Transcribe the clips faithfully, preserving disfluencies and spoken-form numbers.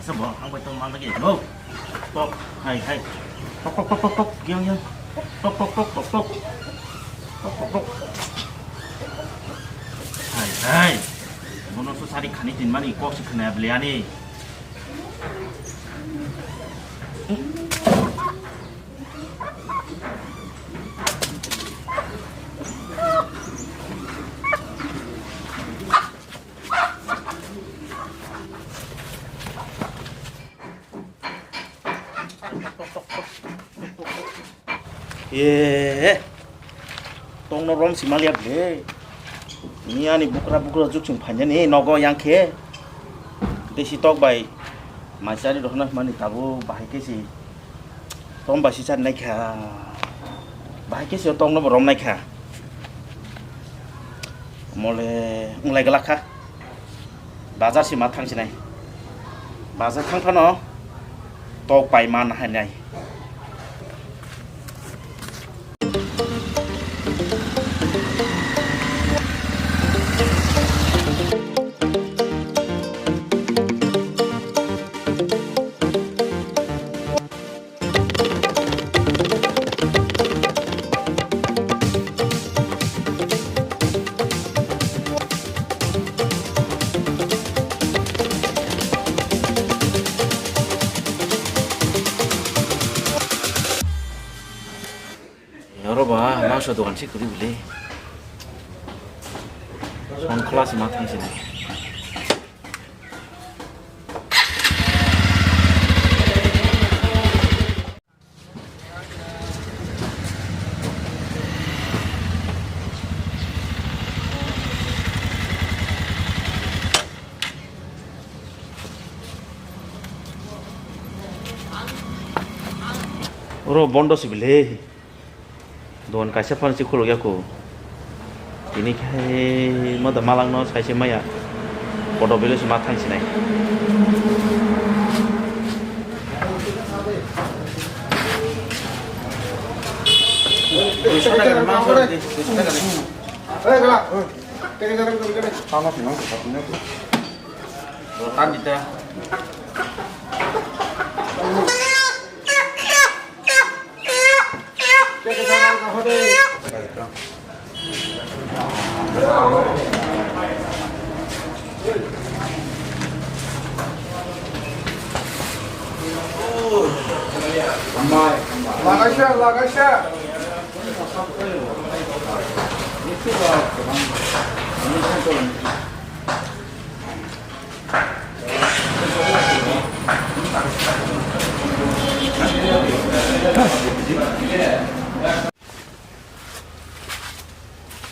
Bo, ang bai tong ma lagi. Go. Tok, hai, hai. Tok, tok, tok, tok, tok. Yang, yang. Tok, tok, tok, tok, tok. Tok, tok, tok. Hai, hai. Bono so sari khani tin mani kok se khna beli ani. Ye, tongno rom si malia ble. Ni ani bukra bukra juk sing phanya ni nogo yang khe. Desi tok bai. Mai sari rohna mani tabu bahai khe si. Tom bai si chat nai kha. Bahai khe si tongno bo rom nai kha. Mole unglai glak kha. Bazar si ma thang sinai. Bazar thang phano tok pai man hai nai. Oro ba mangso dogan se kwrwi bwle. Son khwla se ma thang sinai. Oro bondo se bile. Dogan kaisa phan se khuluk ya ko. Tini khai ma da malang no sai se maya. Bodo bile se ma thang sinai. Duiso taka ni ma sori di, duiso taka ni. Rotan dita. Lagaisa, lagaisa.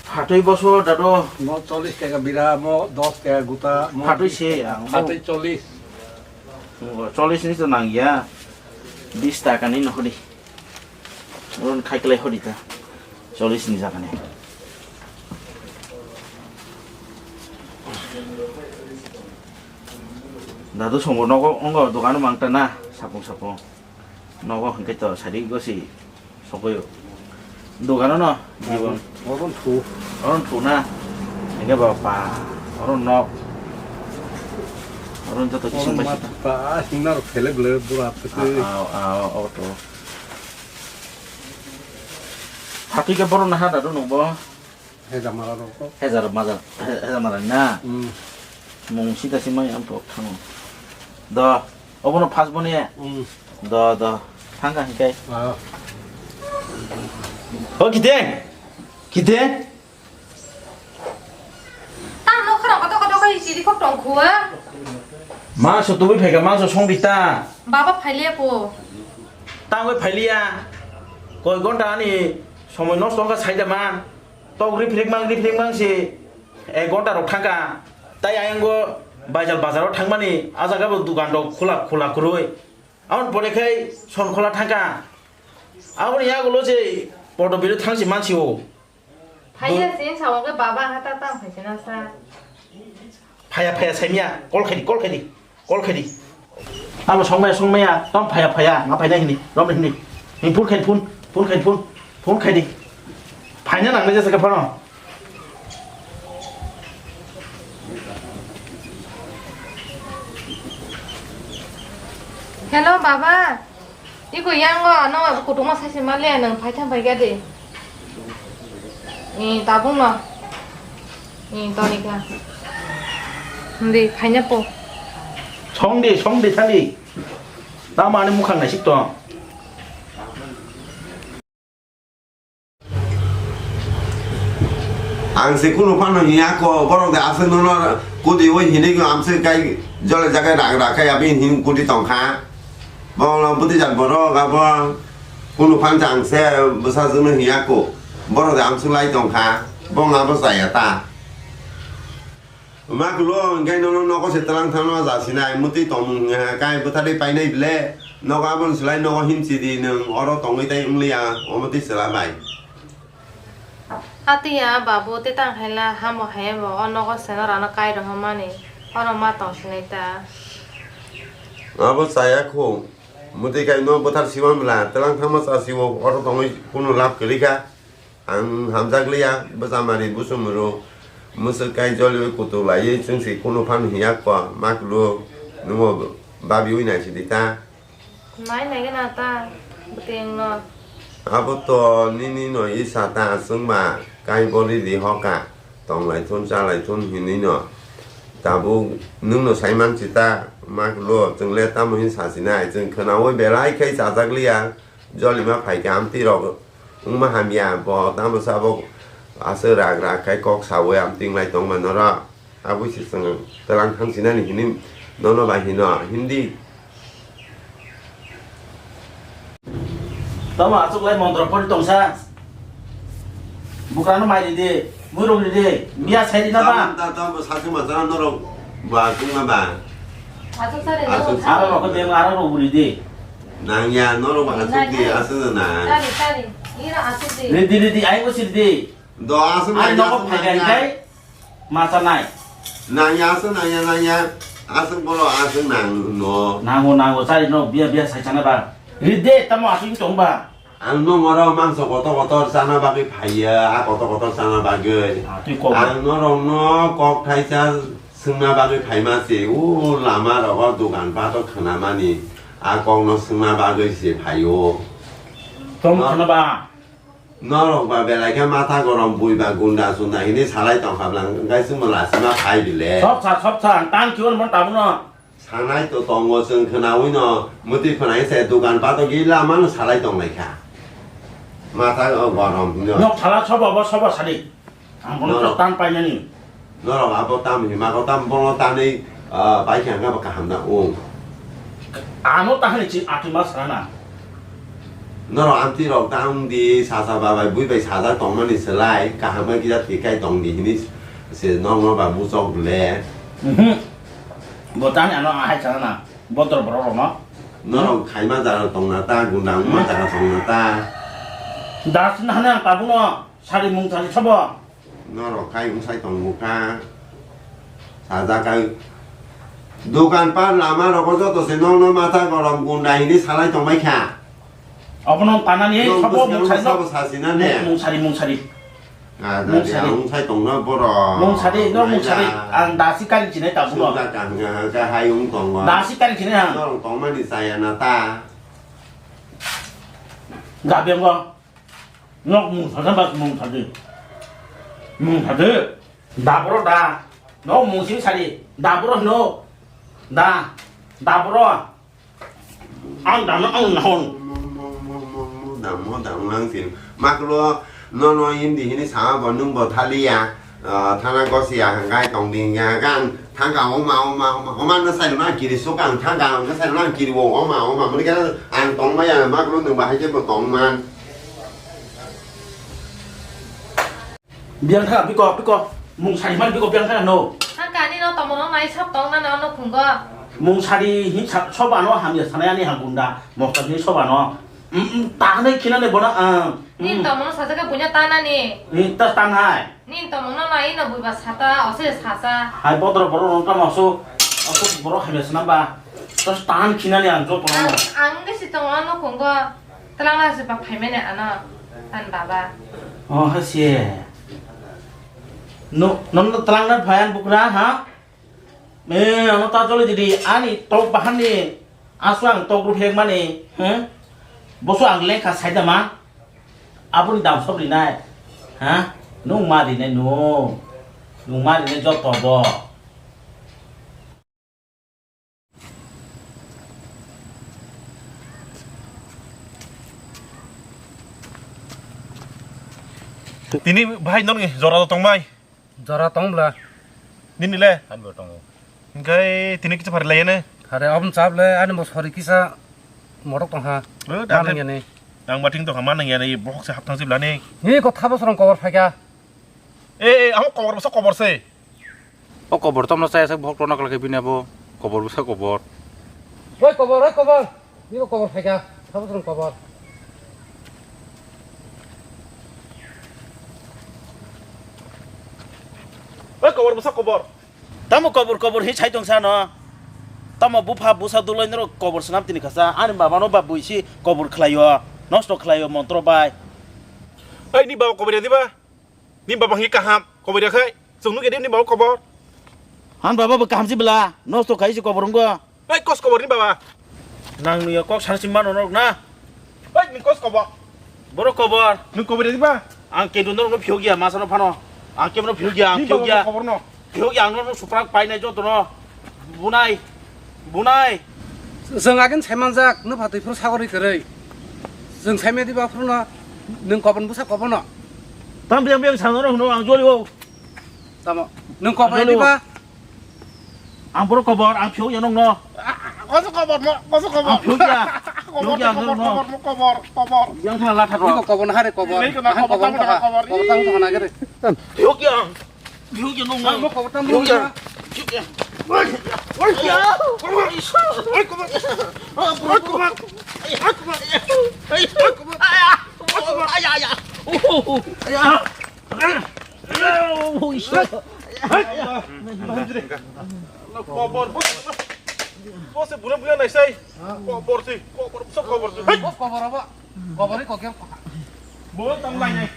Hatui boso dado. Mo chollish taka bira, mo dos taka guta, mo Hatui se ang. Hatui chollish. Chollish ni to nang ya. Bis taka ni no hodi. Ron khai klai hodi ta. Chollish ni jaga ni. Dadu songo nogo ongo dogano mangta na sapung sapung. Nogo hingke to sadi gosi sokoyo. Dogano no jibon. Oron thu. Oron thu na. Hingke ba pa. Oron nok. Oron joto kising bai sita. Pa hingna ro phele ble bura pete. Ah, ah, ah, oh, to. Hatui ke boron na ha dadu nungbo. Hezamara rok. Hezar mazar, he-, hezamara na. Hmm. Mung sida simai ang tok thango. Do, obono phas boni. Hmm. Do, do. Thangka hingkai. Ah. O kite? Kite? Tang no khara koto koto kai chiri kok tong khua. Mangso tubui phaika mangso song di ta. Baba phaile ko. Tang bai phailiya. Koi gonta ani somoi nosto wngkha saida man. Tok riphrikmang riphrikmang se ek gonta rok thangkha. Tai ayang go baijal bazar o thangmani a jaga bo dukan rok khula khula kwrwi. Aboni pore khai son khola thangkha. Aboni yagulo se podo biro thangsi mansi o. Phaiya sing sa wngkhe baba ha ta tang phaisana sa. Phaya phaya saimya call khaidi call khaidi. Call khaidi. Abo songmaya songmaya tong phaya phaya ma phaina hini rom hini. Hini phone khaidi phone phone khaidi phone phone khaidi. Phaina nangna jesa khe phano. Hello, baba. Iko yango, ano kutung ma saisi male, nang phai thang phai gade. Ni tabung no. Ni tonika. Ndi, phai na po. Song de, song de thali. Tamo ani mukhang naisik tong. Ang se kunu phano hiya ko, borok de aswk nono kudi o hinwi ko amswk kai jole jaga rak rak kai abini hin kudi tongkha. Bo no bwtwi jat borok abo kunu phan jang se bwsajwk no hiya ko, borok de amswk lai tongkha, bo nga bo chaya ta. Ma kulo, hwnkhe nono nogo se twlang thangno jasinai, mwtwi tongmung, eh, kai bwtharwi painai ble, nogo aboni slai nogo hinsi di, nwng oro tongwi tai wngliya, omo twi chwla bai. Atiya babu, tei tang khaila hamo hai bo, o nogo se norano kai rohormani, oro ma tong sinai ta. Abo chaya kho, mwtwi kai no bwthar siwan bwla, twlang thangma cha siwo, oro tongwi kunu lab kwrwi kha. Ang hamjakliya, bwchamari, bwswmru, mwswk kai joliui kutuk laiui chwngsi kunu phano hiya kho, ma kulu, nwngbo babiui naisidi ta. Nai naigwna ta, bwtwino. Abo to nini no isa ta, chwngba kai bo ridi hoka, tonglai thun, chalai thun hinui no. Tabuk nwngno sai mansi ta, ma kulu, chwngle tamo hin sasinai, chwng khwnaui belai khai chajakliya. Jolima phaikha amtwi rok wngma hamya, bo tamo sabo aswk rak rak khai kok saui amtwi wnglai tongma norok. Aboni se chwng twlang thangsinani hinwi nono bai hino, Hindi. Tamo aswk lai montro pori tongsa. Bukrano mai ridi, muirok ridi, biya sai rina ba. Tamo ta, tamo sasu masana norok ba tungma ba. Aswk sari Aswk no. Aro rok beng aro rok ridi. Nangya, norok ba aswk di, aswk na. Tari, tari. Ira aswk di. Ridi, ridi, ai bo sirdi. Do aswk Ai nangya, nogo aswk phaigan nangya. Kai, masa nai. Nangya, aswk nangya, nangya. Aswk bolo, aswk nang, no. Nango, nango, chari no, biya, biya, sai chana ba. Ridi, tamo aswk tong ba. Ang no ngoro mangso kotor kotor chana bagwi phaiya, a kotor kotor chana bagwi. Ah, twi kok. Ang norokno kok thaisa swngna bagwi phaima se, o lama rogo dogan pato khwnamani, a kokno swngna bagwi se phaio. Tong Nor-, khwna ba? Norok ba belai khe matha gorom, bui ba gunda sunda hini salai tongkha bwlang, hwnkhe chwngno lasima phai bile. Sop sa, sop sa, ang tan khiyo mon tabukno. Sanai to tongo chwng khwnaui no, mwtwi khwnai se dogan pato gila mano salai tong lai kha. Matha o gorom hino. Nok sala sobo bo sobo sadi. Ang bono Norok. Tan painani. Norok abo tam hima ko tam bono tanwi, ah, pai kha hwnkhe bo kaham na ung. Ano tahani chi atwi ma sana. Norok amtwi rok ta wng di, sasa babai bui bai sajak tongmani slai, kaham khe kisa tikai tong di hini se nokno ba buchok le. Mhm. Bo tani ano ahai sana na, botor borok rokno. Norok khaima jaga tongna ta, gunda wngma jaga tongna ta. Das na hana ang tabukno sari mung sari sobo. Norok khai wngsai tongo kha. Sajak khai. Dokan par lama rogo joto se nokno matha gorom gunda hini salai tongbai kha. Obono tanani Nong sabo bwskango mung sari sabo no. Sasina ne. Mung sari, mung sari. Ah, Mung jadi sari. Ang wngsai tongno borok. Mung sari, no mung sari. Naila. Ang dasi kari chinai tabukno. Sumda kahwngka hwnkhe hai wng tongo. Dasi kari chinai ang. Norok tongmani chaya na ta. Gabiango. Nok mung sadi ba mung sadi. Mung sadi. Da boro da. Nok mung sing sadi. Da boro hino. Da. Da boro. Ang da no ang nahon. Damo damo lang sin. Maklo no no indi hini sama bo nung bo thaliya. Ah, thana gosi ya hangkai tong ding ya kan. Thangka oma oma oma oma no sai ma kiri sukang thangka no sai ma kiri wo oma oma muni kan ang tong ma ya maklo nung ba hai je bo tong man. Biang thana biko biko mung sari man biko biang thana no. Thangka ni no tomo no nai sab tong na no khungo. Mung sari hin sa soba no hamya sanaya ni hangunda mokta ni soba no. Mm, mm, tanai khina ne bona, ah, Nin mm. Tomong no sajak buina tanani. Ni ta tanai. Nin tomong no nai no buiba sata, ose sasa. Hai bodro boro no tamo so, so boro hai sna ba. Terus tangan khina ni ang joto no. Ang, ang ke si tong ano konggo. Telang la se ba phaimene ano. Tan baba. Oh, hasie. No, non telang na phayan bukra ha? Eh, ano ta joli didi ani tok bahan ni. Aswk ang tokro phek mani, he? Boso ang lengkha saida ma? Aboni dam sob rinai, ha? Nung ma rinai nung. Nung ma rinai joto bo. Tini bahai nong ni jora tong mai. Jora tong bla. Nini le? Ani bo tongo. Hingke tini kichu phari lai ne? Phari aboni chap le ani bo sori kisa morok tong ha. O, da Manang ke. Yani. Ang bating tong ha manang yani bohok se haptang sibla ni. Ni ko thabo sorong kobor phaikha. E, e, amo kobor bwsa kobor se. O kobor tomno chaya sak bohok tona kalkhe bini abo kobor bwsa kobor. Oi kobor, oi kobor. Niko kobor phaikha, sabo chwng kobor. Oi kobor bwsa kobor. Tamo kobor kobor hi sai tong sano. Tamo bupha bwsa dulai norok kobor swnam tini khasa. Ani baba no ba buisi kobor khlaio, nosto khlaio montro bai. Oi ni baba kobor ya diba? Ni baba hingke kaham, kobor ya khai. Chwng nugya di ni baba kobor. Han baba bo kaham si bela, nosto khai si kobor wnggo. Oi, kos kobor ni baba. Nang nuya kok sang si mano norok na. Oi, ni kos kobor. Borok kobor. Ni kobor ya di ba? Ang kedu norok no phiyok ya, masa no phano. Ang kebo no phiyok ya, ang Ni phiyok baba ya. Kobor no. Phiyok ya, ang norok no suprak pai nai joto no. Bunai. Bunai. Chwng agin saimanjak, no phatwi phuru sagori kwrwi. Chwng saimya diba phuru no, nwng kobon bwsa kobon no. Tam biyang biyang sano no hwno ang joli o. Tamo, nwng kobon Ang joli o. Diba? Ang boro kobor, ang phiyok ya nong no. Koso kobor mo, koso kobor. Ang phiyok ya. Kobor, Phiyok ya kobor, nong no. Kobor mo, kobor, kobor. Yang thang la tharo. Niko kobor na hari kobor. Ini kena Ahang kobor, kobor tamo kha. Kena kobor. Kobor tamo kha na gere. Phiyok ya. Phiyok ya nong no. Ang mo kobor tamo Phiyok ya. Phiyok ya. Oi, oi, ya. Oi, kobor. Oi, kobor. Oi, kobor. Oi, kobor. Oi, kobor. Oi, kobor. Ay, ay, ay. Oh, oh, oh. Ay, ay. Oh, oh, oh. Kobor. Bose bura bura naisai. Kobor si, kobor, so kobor si. Bo kobor abo. Kobor ni kokya. Bo tam lai nai.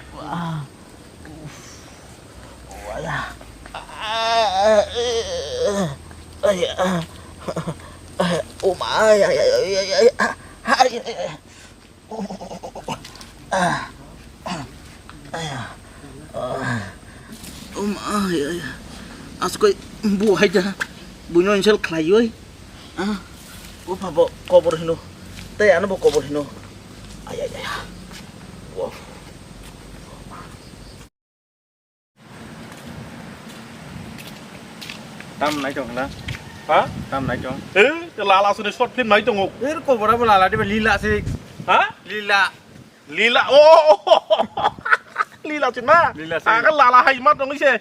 Wala. Ay, ah. Oh my, ay, ay, ay, ay, ay. Ay, ay, ay. Ah. Aya. Ah. Um, ay, ay. Askoi bu hai da. Buino insel khlaioi. Ah. Upha bo kobor hino. Tei ano bo kobor hino. Ay, ay, ay. Wow. Tam nai tong na? Ha? Tam nai tong. Eh, lala suni short film nai tongo. Er kobor abo lala diba lila se. Ha? Lila. Lila. Oh. Lila chun ma. Lila se. Aga lala hai ma tong se.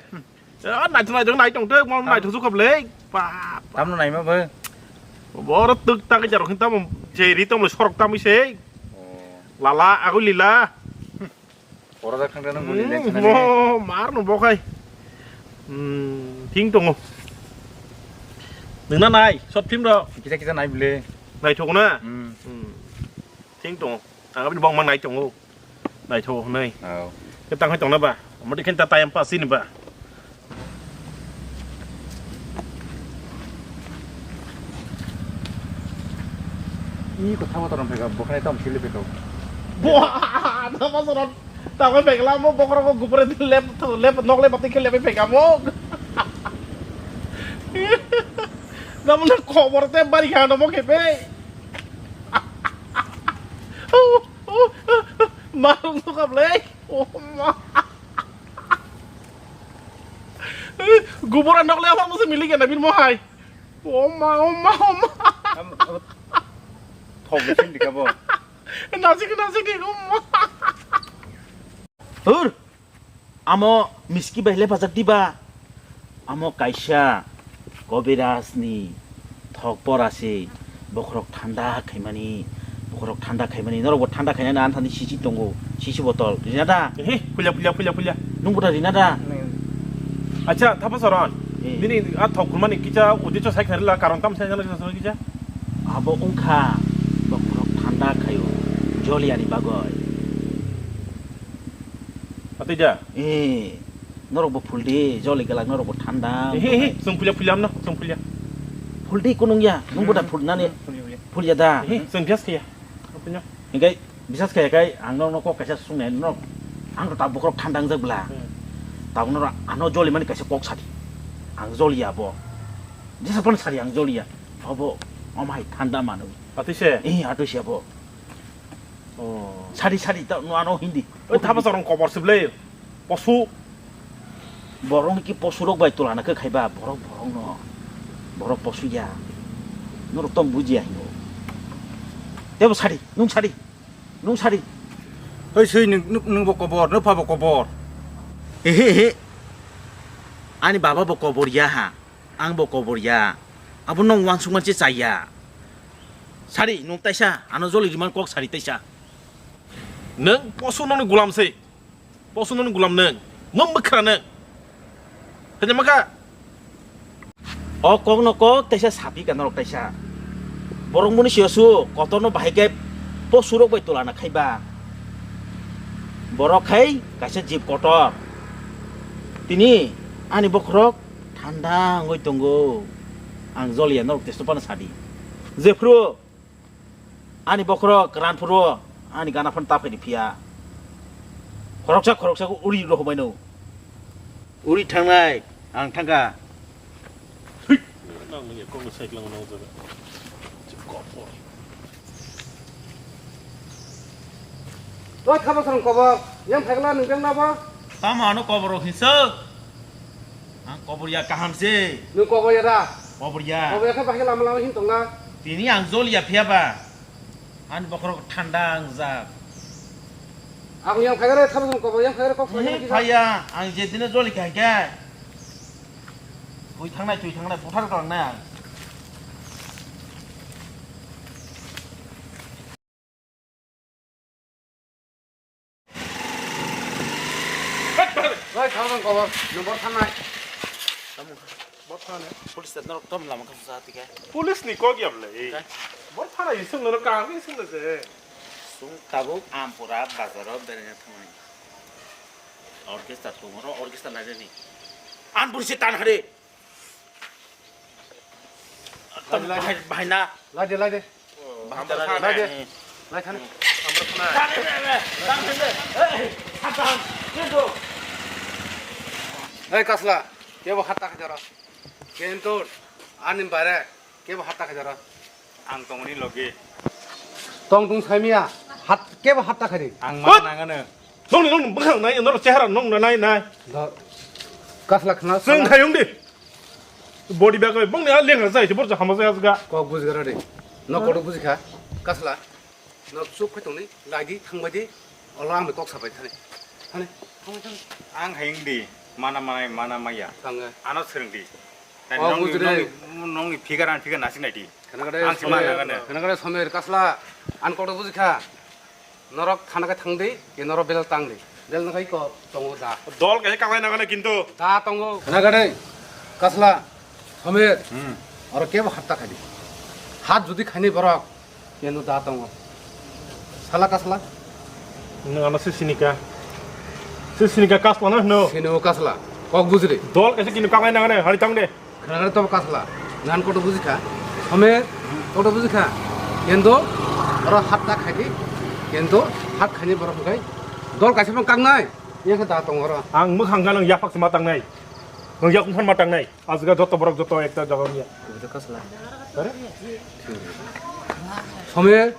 Ya, nai tong nai tong nai tong te mo nai tong sukap le. Pa. Tam no nai ma bo. Boro tuk tak jar khin tam je ri tong sorok tam se. Oh. Lala agu lila. Oro jak thang thang nang guli leng thang nang. Mo mar no bokhai. Hmm, thing tongo. Nung na nai, short film ro. Kisa kisa nai bile. Nai thok na. Hmm. Hmm. Thing tongo. Ang abini bong mang nai tongo. Nai thok nai. Oh. Ke tang hai tong na ba. Mo de khen ta time pass ni ba. Ih, ko thama torom pheka, bo khai tam sili pheka. Bo, thama torom, tama phekla mo bokhorok ko gupre lep, lep, nok lep, pati khe lep pheka mo. Namo na khobor te bari kha no mo khe pe. Marung no kap le. Oh ma. Gubura nok le aphang musi milik ya na bin mohai. Oma, oma, oma. Thok de sindi kabo. Nasik, nasik, oma. Hur. Amo miski bai le pajak diba. Amo kaisa Kobiraj ni thok pora se bokhorok thanda khaimani, bokhorok thanda khaimani, norok bo thanda khainani ani thani sisi tongo, sisi botol, rina da? Ehe, phulia, phulia, phulia, phulia. Nung bo da rina da? Acha, thapa soron. Eh. Nini a thok khulmani kicha udicho sai kharila karon tam sai jana kicha. Abo wngkha bokhorok thanda khaio, joliani bagoi. Atwi da? Eh, norok bo phul di, joli galak norok bo thanda. He, he, he, chwng phulia, phulia amno, chwng phulia. Phuldi kunung ya, nung bo da phul nani. Hmm, phul ya, phul ya. Phul ya da. Hmm, chwng just ya. Apa nya? Hinkhe bisas khe kai ang nok nok kok kaisa sungnai nok. Ang ta bokhorok thanda wngjak bla. Hmm. Tabuk no ano joli mani kaisa kok sadi. Ang joli ya bo. Jesa pon sadi ang joli ya. Abo omai thanda manu. Atise? Eh, atise abo. Oh. Sadi sadi ta no ano hindi. Oi, thapa sorong kobor sible. Posu. Borok ni ki posu rok bai tulana khe khaiba borok borok no. Borok posu ya. Norok tom buji ya hino. Tebo sadi, nung sadi. Nung sadi. Hei sui nung nung nung bo kobor, nung pha bo kobor. Ehe ehe. Ani baba bo kobor ya ha. Ang bo kobor ya. Abo nong wansuk manse chaya. Sari, nung taisa, ano joli riman kok sari taisa. Nung posu noni gulam se. Posu noni gulam nung. Nung bwkhra nung. Kanya maka. O kok no kok taisa sapi ka norok taisa. Borok muni siyo su, kotor no bahai khe posu rok bai tulana khaiba. Borok khai kaisa jib kotor. Tini ani bokhorok thanda wngwi tongo. Ang joliya norok testo phano sadi. Jephru ani bokhorok kwran phuru ani gana phano ta phaidi phiya. Khoroksa khoroksa uri rohormai no. Uri thangnai ang thangkha. Thik. Nang manya kok no cycle no jaga. Kobor. Oi, khabo sarong kobor. Yang phagla nung beng nabo? Tamo ano kobor hinsa. Ang kobor ya kaham se. Nung kobor ya da? Kobor ya. Kobor ya khe bahai lama lama hin tongna. Tini ang jol ya phiya ba. Ani bokhorok thanda ang jak. Ang yang phagare thabo sarong kobor yang phagare kok. Ni phaya ang je dine joli khai khe. Twi thangnai, twi thangnai, buthar thangnai ang. Oi, thang thang kobor, nung bor thangnai. Bor thangnai. Police ta norok tom lama kha sa tike. Police ni kok yam le. Kai? Bor thangnai sung norok kaham sung le se. Sung tabuk Ampura bazaro bereng thangnai. Orchestra tongo, oro orchestra nainani. An bwrwi se tan hade. Lai, lai. Bahai, bahai na. Lai de, lai de. Bahai na, lai de. Lai de. Lai thani. Tan hade, tan hade. Hey, tan, tan. Kento. Hey, Kasla. Kebo hatta khajar. Kento. Ani bare. Kebo hatta khajar. Ang tongni logi. Tong tong saimia. Hat, kebo hatta khari. Ang ma nangano. Nongni, nongni bwkhang nai, norok chehara nongno nai, nai. Do, Kasla khna. Chwng thayung di. Body bag bai bongni a lengra jai se, borok hama jaya jaga. Kok bujigara de. No kodo bujikha. Kasla. No chup khai tongni, lai di, thang bai di. Ola ang kok sabai thani. Thani. Thang bai thani. Ang hayung di. Mana manai, mana maya. Thang. Ano swrwng di. Nongni, nongni, nongni figure an figure nasik nai di. Khana gade. Ang sima nangano. Khana gade Somer Kasla. An kodo bujikha. Norok thana khe thang di, ke norok belal tang di. Belal no khai ko tongo da. Dol kaisa kaklai nangani kintu. Da tongo. Khna gadai. Kasla. Somer. Hmm. Oro kebo hatta khai di. Hat jodi khaini borok, kenu da tongo. Sala Kasla. Nwng ano se sinika. Se sinika Kasla no hino. Sini o Kasla. Kok bujri. Dol kaisa kinu kaklai nangani, hari tang de. Khana khana tobo Kasla, nan koto bujikha, Somer, koto bujikha, kendo oro hatta khaidi, kendo hat khaini borok hwnkhe dol kaisa phano kaknai, yakhe da tongo oro. Ang mwkhang gana yapha se ma tangnai, nwng yakung phan ma tangnai, aswk joto borok joto ekta jaga niya. Koto Kasla. Are? Somer.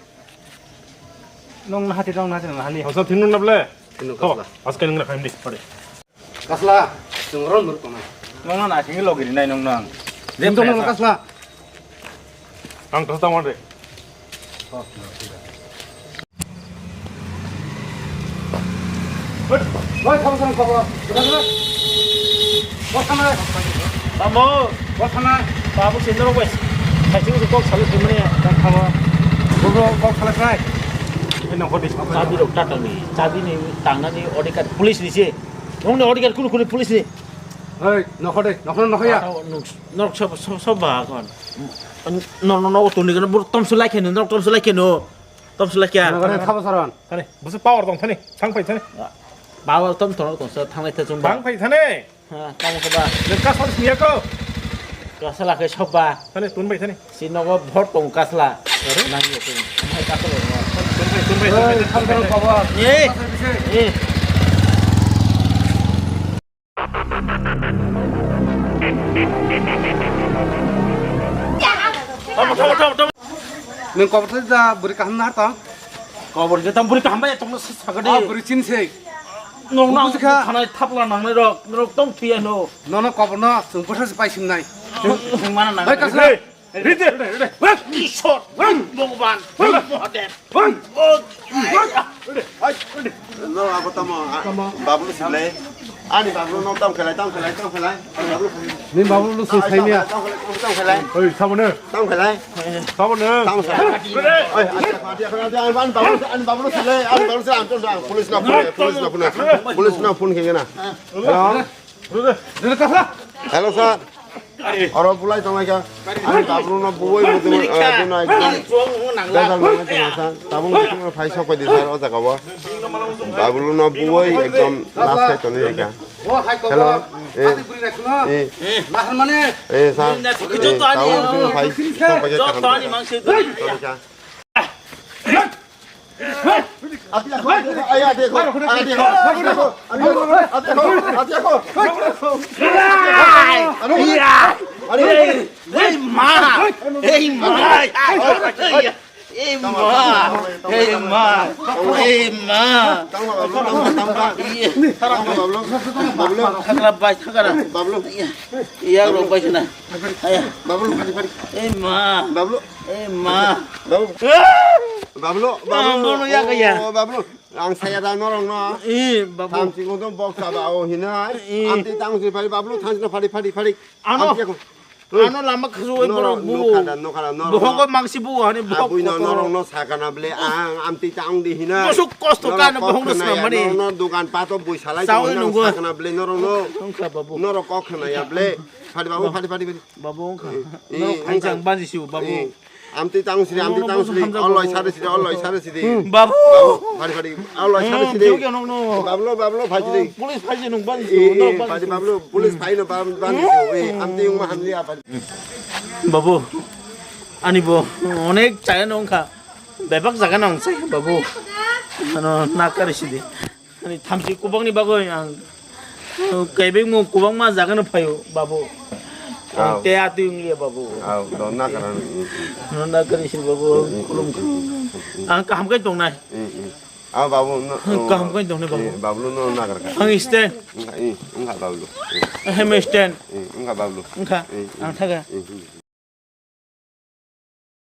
Nong na hati, nong na hati, nong na hati. Hausa thinun na ble? Thinun Kasla. Aswk nwng na khaim di, pare. Kasla, chwng oro nuruk tongnai. Nongno naisingwi logi rinai nongno ang. Jemtong nongno Kasla. Ang tosa tamo de. Oi, thabo thang kobo. Bosana. Tamo. Bosana. Babu sendro wes. Kaising kok salu simne. Thabo. Bubro kok salu sai. Ini kok di. Chabi rok tatani. Chabi ni tangnani odikar police ni se. Nongni odikar kunu kunu police ni. Oi, nokho de, nokho nokho ya. Norok sob sob sob ba kon. Nor nor nor tuni kono bur tom sulai kheno, norok tom sulai kheno. Tom sulai kya? Nokho de thabo saron. Thani, busu power tong thani, thang phai thani. Power tom thong tong sa thang lai thachung ba. Thang phai thani. Ha, tamo sa ba. Nokha sor siya ko. Kasla khe soba. Thani, tun bai thani. Si nogo bhor tong kasla. Are? Nang yo tong. Hai kasla. Tun bai, tun bai, tun bai, tun bai. Ei, ei. Tamo, tamo, tamo, tamo. Nwng kobor thai da bwrwi kaham na tong? Kobor je tamo bwrwi kaham bai tongno sa-, sakadi. Oh, bwrwi chin se. Nong nang bwswkha. Thanai thapla nangnai rok, norok tong thwiya no. Nono kobor no chwng bwsa se pai simnai. Chwng mana nang. Hai kasla. Ride, ride, ride. Ishwar, Bhagwan, Mahadev. No, abo tamo, a, Bablu sile. Ani Bablu no tam khelai, tam khelai, tam khelai. Ani Bablu. Ni Bablu no sung saimia. Tam khelai, tam khelai. Oi, sabono. Tam khelai. Sabono. Tam khelai. Oi, ani, ani, ani, ani Bablu, ani Bablu sile, ani Bablu sile, ang, ang, police na phone, police na phone, police na phone khe na. Hello. Hello, sir. Oro bulai tonglaika. Ani Bablu no buwai mutum, eh, dino ekdom. Gajal mangai tonglaika. Tabung mutum phai sok pai di sir o jaga o. Bablu no buwai ekdom last kai tonglaika. Hello. Eh. Eh. Eh, sir. Eh, tabung mutum phai sok pai tonglaika. अभी देखो, अभी देखो, अभी देखो, अभी देखो, अभी देखो, अभी देखो, अभी देखो। अरे, ए माँ, ए माँ, ए माँ, ए माँ, ए माँ। Thakla bai, thakla. Bablu. Iya, lo bai sana. Aya. Bablu, fadi, fadi. Eh, ma. Bablu. Eh, ma. Bablu. Bablu, Bablu. Ang bono ya kaya. Oh, Bablu. Ang saya da norong no. Eh, Bablu. Tang si ngodong bok sa ba o hina. Eh. Amti tang si fadi, Bablu, tang si fadi, fadi, fadi. Ano. Amti ako. Ano lama khasui borok bu. Nokha da, nokha da, norong. Bohongo mangsi bu hani bohok. Abui no kotor. Norong no sakana ble ang amti tang di hina. Bosuk kosto ka no bohong no khna mani. Norong no dogan pato bui salai. Sawi nungo. Sakana ble norong no. Nongkha babu. Norok kok khna ya ble. Fadi babu, fadi, fadi, fadi. Babu, wngkha. Eh, eh, norok wngkha. Phaisang banji siu, babu. Eh, amtwi tang sini, amtwi tang sini. Norok hamjak oloi babu. Sari sini, oloi sari sini. Hmm. Babu. Babu, fadi, fadi. Oloi sari sini. Jogya nokno. Bablo, bablo, fadi sini. Oh, police phaisi nung banji siu, eh, norok eh, banji fadi siu. Bablo, police phai no ban-, banji siu. Eh, amtwi wngma hamliya, fadi. Babu, ani bo onek chaya no wngkha. Bebak jaga no wngchai, babu. Ano nakari sidi. Ani thamchi kubangni bagwi ang, uh, kaibengmo kubangma jagano phaio, babu. Ang te atwi wngliya, babu. Aw, do na karan. No na kari sil, babu, ang khulum kha. Ang kaham kai tongnai. Aw, babu, no, kaham kai tongnai, babu. Babu, no na kar ka. Ang sten. Wngkha, wngkha, babu. Hem sten. Wngkha, babu. Wngkha. Ang thaga.